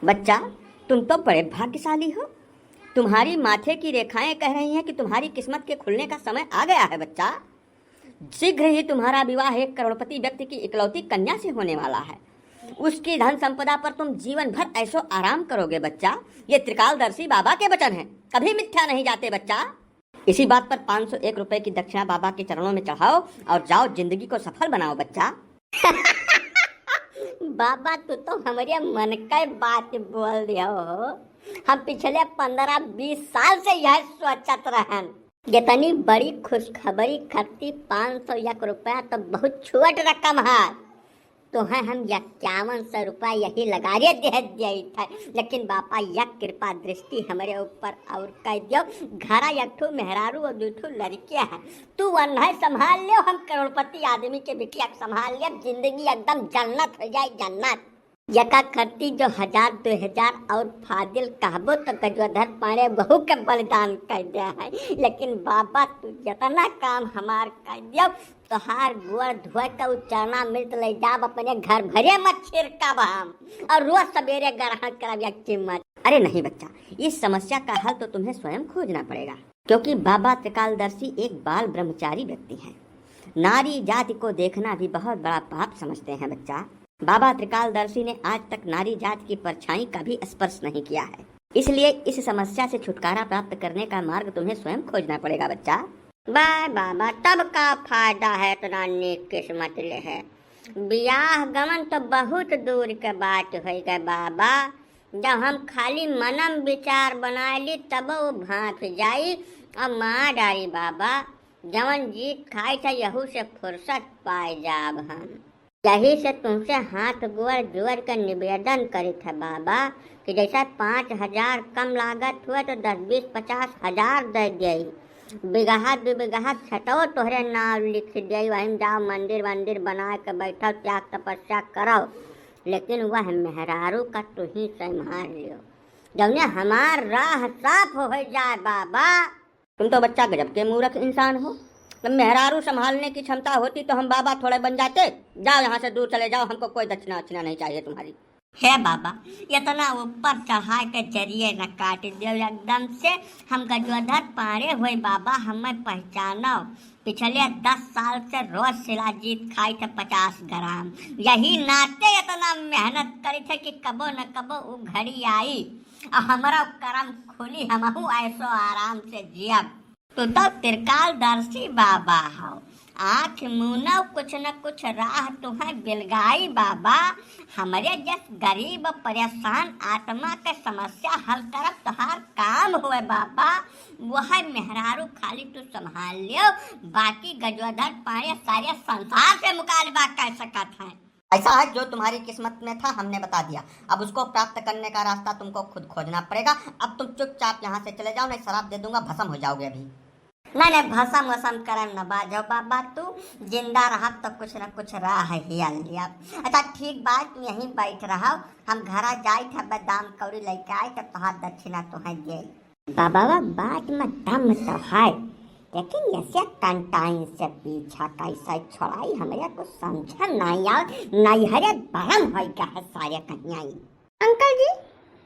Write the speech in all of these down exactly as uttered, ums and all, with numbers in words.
बच्चा, तुम तो बड़े भाग्यशाली हो। तुम्हारी माथे की रेखाएं कह रही हैं कि तुम्हारी किस्मत के खुलने का समय आ गया है बच्चा। शीघ्र ही तुम्हारा विवाह एक करोड़पति व्यक्ति की इकलौती कन्या से होने वाला है। उसकी धन संपदा पर तुम जीवन भर ऐशो आराम करोगे बच्चा। ये त्रिकालदर्शी बाबा के वचन हैं, कभी मिथ्या नहीं जाते बच्चा। इसी बात पर पाँच सौ एक रुपए की दक्षिणा बाबा के चरणों में चढ़ाओ और जाओ, जिंदगी को सफल बनाओ बच्चा। बाबा, तू तो हमरे मन के बात बोल दियो हो। हम पिछले पन्द्रह बीस साल से यह सोचत रहन। इतनी बड़ी खुशखबरी खातिर पाँच सौ एक रुपया तो बहुत छोट रकम है। तोहे हम इक्यावन सौ रुपया यही लगारे दे दिए थे, लेकिन बाबा, यह कृपा दृष्टि हमरे ऊपर और कर दियो। घरा एक ठो मेहरारू और दो ठो लड़के हैं, तू वन्है संभाल लियो, हम करोड़पति आदमी के बिटिया के संभाल लियो, जिंदगी एकदम जन्नत हो जाए, जन्नत। यका खर्ची जो हजार दो हजार और फाजिल कहबो तो गजोधर पांड़े बहू के बलिदान कर दे है, लेकिन बाबा, तू जितना काम हमार कर दियो, तोहार गोड़ धोए के उ चरणामृत ले जाब, अपने घर भरे मत छिड़कब हम, और रोज सवेरे ग्रहण करब एक चम्मच। अरे नहीं बच्चा, इस समस्या का हल तो तुम्हें स्वयं खोजना पड़ेगा, क्योंकि बाबा त्रिकालदर्शी एक बाल ब्रह्मचारी व्यक्ति हैं। नारी जाति को देखना भी बहुत बड़ा पाप समझते हैं बच्चा। बाबा त्रिकालदर्शी ने आज तक नारी जाति की परछाई का भी स्पर्श नहीं किया है, इसलिए इस समस्या से छुटकारा प्राप्त करने का मार्ग तुम्हें स्वयं खोजना पड़ेगा बच्चा। बाय बाबा, तब का फायदा है इतना नेक किस्मत ले है? बियाह गमन तो बहुत दूर के बात होइ गए बाबा। जब हम खाली मनम विचार बनाए ली, तब वो भांप जाई और मार डारी बाबा। जवन जीत खाई था, यहू से फुर्सत पाए जाब हम। यही से तुमसे हाथ गोड़ जोड़ के निवेदन करित है बाबा कि जैसा पाँच हजार कम लागत हुए तो दस बीस पचास हजार दे दिए। बिगहा दो बिगहा खेतवो तोहरे नाम लिख दिए, वहीं जाओ मंदिर वंदिर बना के बैठो, त्याग तपस्या करो, लेकिन वह मेहरारू का तू ही संभाल लियो, जौने हमार राह साफ हो जाए बाबा। तुम तो बच्चा गजब के मूर्ख इंसान हो। जब मेहरारू संभालने की क्षमता होती तो हम बाबा थोड़े बन जाते। जाओ यहाँ से दूर चले जाओ, हमको कोई दक्षिणा वक्षिणा नहीं चाहिए तुम्हारी। हे बाबा, इतना ऊपर चढ़ा के जरिए न काट दियो एकदम से। हम गजोधर पांड़े होई बाबा, हमें पहचानो। पिछले दस साल से रोज शिलाजीत खाई थे पचास ग्राम। यही नाते इतना मेहनत करी थे कि कबो न कबो उ घड़ी आई और हमारा करम खुली, हमहू ऐसो आराम से जियब। तू तो त्रिकालदर्शी बाबा हो, आँख मूनो कुछ न कुछ राह तुहें बिलगाई बाबा। हमरे जस गरीब परेशान आत्मा के समस्या हल करब तोहार काम होए बाबा। वह मेहरारू खाली तू संभाल लियो, बाकी गजोधर पांड़े सारे संसार से मुकाबला कर सकत हैं। ऐसा है, जो तुम्हारी किस्मत में था, हमने बता दिया। अब उसको प्राप्त करने का रास्ता तुमको खुद खोजना पड़ेगा। अब तुम चुपचाप यहाँ से चले जाओ, नहीं शराप दे दूंगा, भस्म हो जाओगे अभी। नहीं, नहीं, भस्म वसम करम न बाजो बाबा, तू जिंदा रहब तो कुछ न कुछ राह ही लिया। अच्छा ठीक बात, तुम यहीं बैठ रहो, हम घरा जाइत है, दाम कौड़ी लेके आइत है, तोहार दक्षिणा तुहें दे। बाबा, बात में दम तो है, लेकिन ऐसे टंटाइन से पीछा कैसे छोड़ाई, हमरे कुछ समझ नहीं आव। नैहरे बरम हो गया है सारे कन्याई। अंकल जी,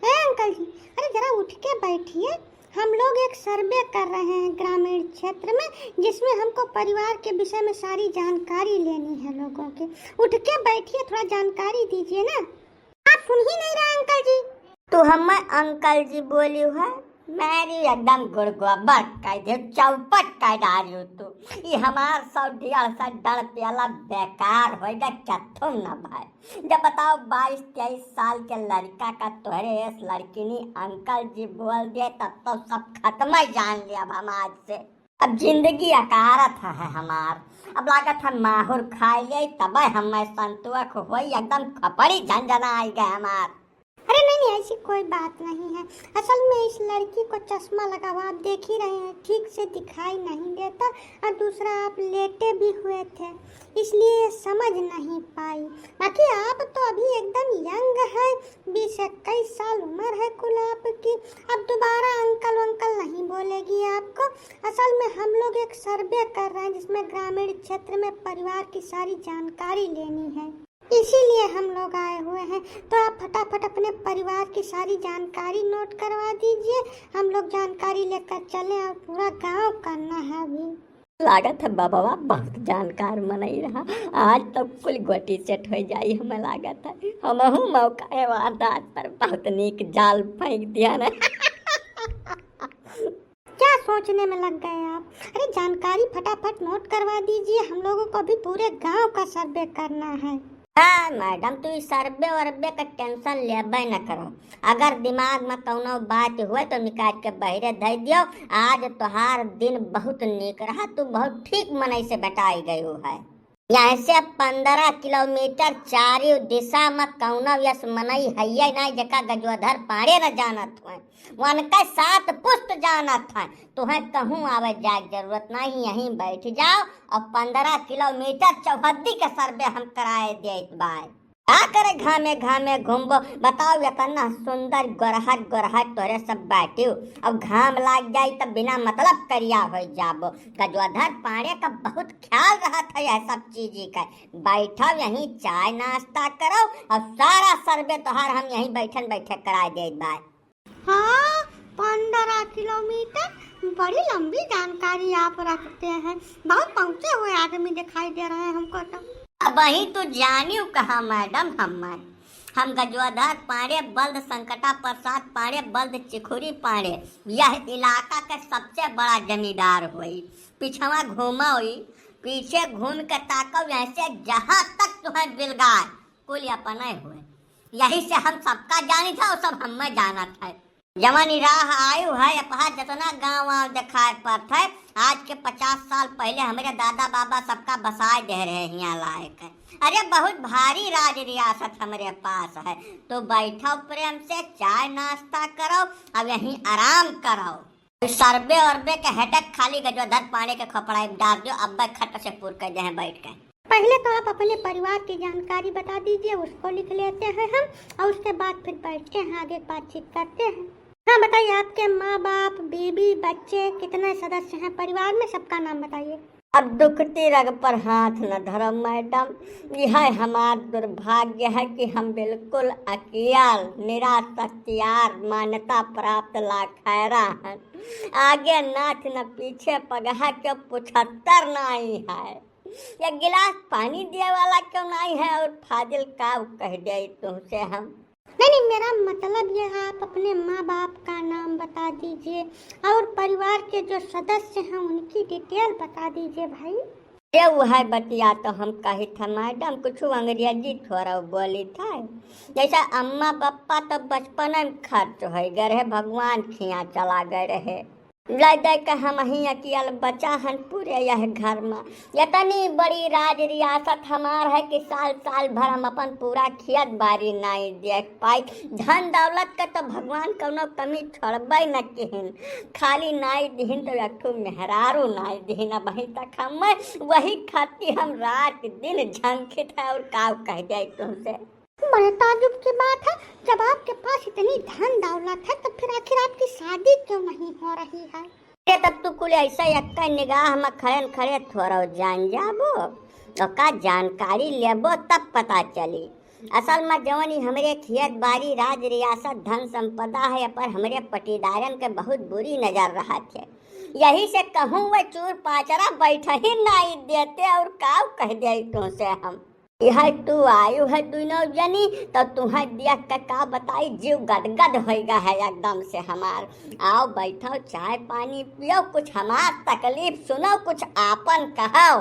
हे अंकल जी, अरे जरा उठ के बैठिए। हम लोग एक सर्वे कर रहे हैं ग्रामीण क्षेत्र में, जिसमें हमको परिवार के विषय में सारी जानकारी लेनी है लोगों के। उठ के बैठिए, थोड़ा जानकारी दीजिए ना। आप सुन ही नहीं रहे अंकल जी। तू हमें अंकल जी बोली है, मेरी एकदम गुड़गोबर कर दे, चौपट कर डाली तू। ये हमार सौ डेढ़ सौ डर प्याला बेकार होएगा, चथुम न भाई। जब बताओ, बाईस तेईस साल के लड़का का तोहरे इस लड़किनी अंकल जी बोल दे, तब तो सब खत्म ही जान लिया अब हम आज से। अब जिंदगी अकारथ है हमार, अब लागत है माहुर खाई ले, तबे हमें संतोष होई, एकदम खपड़ी झंझना आई गए हमार। अरे नहीं, नहीं, ऐसी कोई बात नहीं है। असल में इस लड़की को चश्मा लगा हुआ, आप देख ही रहे हैं, ठीक से दिखाई नहीं देता, और दूसरा आप लेटे भी हुए थे, इसलिए समझ नहीं पाई। बाकी आप तो अभी एकदम यंग है, बीस इक्कीस साल उम्र है कुल आपकी। अब दोबारा अंकल वंकल नहीं बोलेगी आपको। असल में हम लोग एक सर्वे कर रहे हैं, जिसमें ग्रामीण क्षेत्र में परिवार की सारी जानकारी लेनी है। इसीलिए हम लोग आए हुए हैं। तो आप फटाफट अपने परिवार की सारी जानकारी नोट करवा दीजिए, हम लोग जानकारी लेकर चले और पूरा गांव करना है अभी। लागत है बबवा बहुत जानकार मनई रहा, आज तो कुल गोटी सेट हो जाई। हमें लागत है हमहू मौका है वारदात पर बहुत नीक जाल फेंक दिया ना। क्या सोचने में लग गए आप? अरे जानकारी फटाफट नोट करवा दीजिए, हम लोगों को भी पूरे गांव का सर्वे करना है। हाँ मैडम, तू ई सर्वे वर्वे का टेंशन लेबे न करो। अगर दिमाग में कौनो बात हुए तो निकाल के बहरे धर दियो। आज तोहार दिन बहुत नीक रहा, तू बहुत ठीक मनई से भेटाई गयू है। यहाँ से पन्द्रह किलोमीटर चारी दिशा में कौनो यस मनई हइये ना जेका गजोधर पांड़े न जानत हुए, वनके सात पुस्त जानत है। तुहें कहूँ आवे जाए के जरूरत नहीं, यहीं बैठ जाओ और पन्द्रह किलोमीटर चौहद्दी के सर्वे हम कराए देत बाय। का करे घामे घामे घूमबो, बताओ एतना सुंदर गोरहट गोरहट तोरे सब बाटियो, अब घाम लाग जाई तब बिना मतलब करिया हो जाबो। गजोधर पांड़े का बहुत ख्याल रहत है यह सब चीजी का। बैठो यहीं चाय नाश्ता करो और सारा सर्वे तोहार हम यहीं बैठन बैठे कराए देत बाय। हाँ, पन्द्रह किलोमीटर, बड़ी लंबी जानकारी आप रखते हैं। बहुत पहुँचे हुए आदमी दिखाई दे रहे हैं हमको तो। अब वही तो जानियो कहाँ मैडम, हम हम गजोधर पांड़े बल्द संकटा प्रसाद पांड़े बल्द चिखुरी पांड़े, यह इलाका के सबसे बड़ा जमींदार होई। पिछवा घूमा होई, पीछे घूम के ताकव, यहाँ से जहाँ तक तुम्हें बिलगाए कुल अपने हुए। यही से हम सबका जानी था और सब हमें जानत है। जवन ई राह आयु है, अपहा जतना गाँव वाँव देखाए पड़त है, आज के पचास साल पहले हमरे दादा बाबा सबका बसाए दे रहे हियाँ लायक है। अरे बहुत भारी राज रियासत हमरे पास है। तो बैठो प्रेम से, चाय नाश्ता करो, अब यहीं आराम करो। सर्वे वर्वे के हेडक खाली गजोधर पांड़े के खोपड़ा में डाल दियो, अब खट से पूर कर दे हैं बैठ के। पहले तो आप अपने परिवार की जानकारी बता दीजिए, उसको लिख लेते हैं हम, और उसके बाद फिर बैठते हैं, आगे बातचीत करते हैं। हाँ बताइए, आपके माँ बाप, बीबी, बच्चे, कितने सदस्य हैं परिवार में, सबका नाम बताइए। अब दुखती रग पर हाथ न धरो मैडम, यह हमार दुर्भाग्य है कि हम बिल्कुल अकियाल, निराश, सख्तियार, मान्यता प्राप्त लाखैरा हैं। आगे नाथ न पीछे पगहा, क्यों पुछत्तर नाई है। एक गिलास पानी दिए वाला क्यों नाई है और फाजिल का कह दे तुमसे हम। नहीं, नहीं, मेरा मतलब ये है, आप अपने माँ बाप का नाम बता दीजिए और परिवार के जो सदस्य हैं उनकी डिटेल बता दीजिए भाई। ये वो है बतिया तो हम कही था मैडम, कुछ अंग्रेजी थोड़ा बोली था। जैसा अम्मा पप्पा तो बचपन में खर्च हो गए रहे, भगवान खिया चला गए रहे। लइ दे के हम ही अकियल बचा हन पूरे यह घर में। इतनी बड़ी राज रियासत हमार है कि साल साल भर हम अपन पूरा खेत बारी नाई देख पाई। धन दौलत के तो भगवान कौनो कमी छोड़बे न किहिन, खाली नाई दिहिन तो एक ठो मेहरारू नाई दिहिन। अब वहीं तक हम वही खाती हम रात दिन झंखित है और का कह जाए तुमसे। बड़े ताजुब की बात है, जब आपके पास इतनी धन दौलत है, तो फिर आखिर आपकी शादी क्यों नहीं हो रही है? अरे, तब तू कुल ऐसा एक निगाह में खड़े न खड़े थोड़ा जान जाबो, ओका जानकारी लेबो, तब पता चली। असल में जवन ई हमरे खेत बारी, राज रियासत, धन संपदा है, पर हमरे पटीदारन के बहुत बुरी नजर रहत है। यही से कहूँ, वह चूर पाचरा बैठ ही नाई देते, और काव कह दे तुमसे हम। यह तू आयु है दुनो जनी, तो तुहें देख के का बताई, जीव गदगद होइगा है एकदम से हमार। आओ बैठो, चाय पानी पियो, कुछ हमार तकलीफ सुनो, कुछ आपन कहो।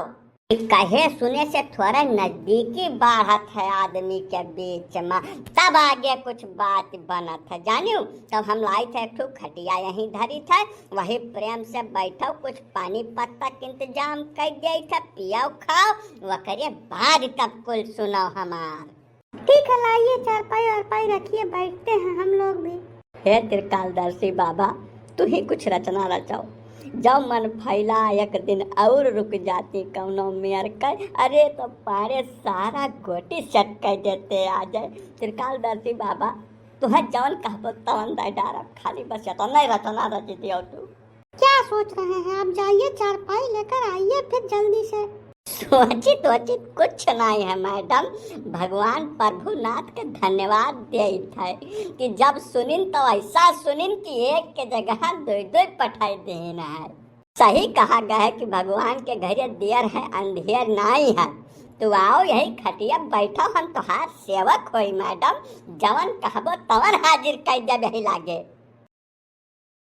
कहे सुने से थोड़ा नजदीकी बाढ़त है आदमी के बीच में, तब आगे कुछ बात बनत है। जानियो, तब हम लाई थे एक ठो खटिया यहीं धरी थे, वही प्रेम से बैठो, कुछ पानी पत्ता के इंतजाम कर दिए थे, पियो खाओ, वकरे बाद तब कुल सुनो हमार। ठीक है, लाइए चारपाई वारपाई रखिए, बैठते हैं हम लोग भी। हे त्रिकालदर्शी बाबा, तू ही कुछ रचना रचाओ। जब मन फैला एक दिन और रुक जाती कौनो मेर कर, अरे तो पारे सारा गोटी सेट कर देते आ जाए। त्रिकालदर्शी बाबा, तुहे जवन कहबो तवन दे डारब, खाली बस इतना ही रचना रच दियो तू। क्या सोच रहे हैं आप? जाइए, चारपाई लेकर आइए फिर जल्दी से। सोचित वोचित कुछ नाहीं है मैडम, भगवान प्रभुनाथ के धन्यवाद देइत है कि जब सुनिन तो ऐसा सुनिन कि एक के जगह दुइ दुइ पठाई देन है। सही कहा गया है कि भगवान के घरे देर है अंधेर नाहीं है। तो आओ यही खटिया बैठो, हम तोहार सेवक होई मैडम, जवन कहबो तवन हाजिर कर देब यही लागे।